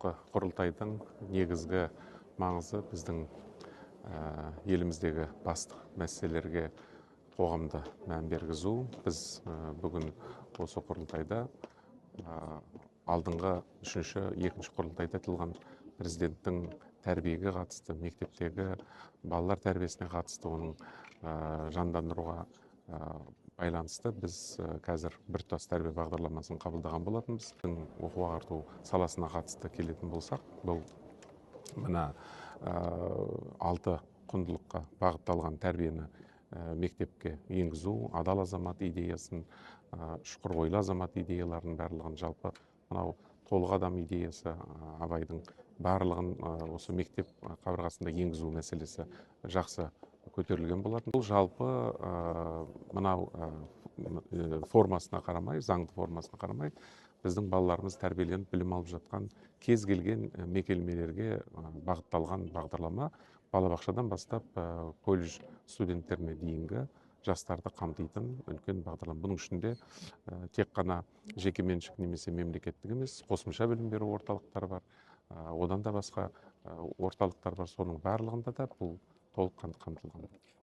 Жалпы құрылтайдың негізгі маңызы біздің еліміздегі басты мәселелерге қоғамды мән бергізу. Біз бүгін осы құрылтайда алдыңғы үшінші, екінші құрылтайда айтылған президенттің тәрбиеге қатысты, мектептегі балалар тәрбиесіне қатысты, оның жандандыруға байланысты біз қазір біртұтас тәрбие бағдарламасын қабылдаған болатынбыз. Оқу ағарту саласына қатысты келетін болсақ, бұл мына 6 құндылыққа бағытталған тәрбиені мектепке енгізу, адал азамат идеясын, ұшқыр ойлы азамат идеяларын барлығын, жалпы мынау толық адам идеясы Абайдың барлығын осы мектеп қабырғасында енгізу мәселесі жақсы көтерілген болатын. Бұл жалпы мынау формасына қарамай, заңды формасына қарамай, біздің балаларымыз тәрбиеленіп білім алып жатқан кез келген мекемелерге бағытталған бағдарлама, балабақшадан бастап колледж студенттеріне дейінгі жастарды қамтитын үлкен бағдарлама. Бұның ішінде тек қана жекеменшік немесе мемлекеттік емес, қосымша білім беру орталықтары бар, одан да басқа орталықтар бар, соның барлығында да бұл толыққанды қамтылған.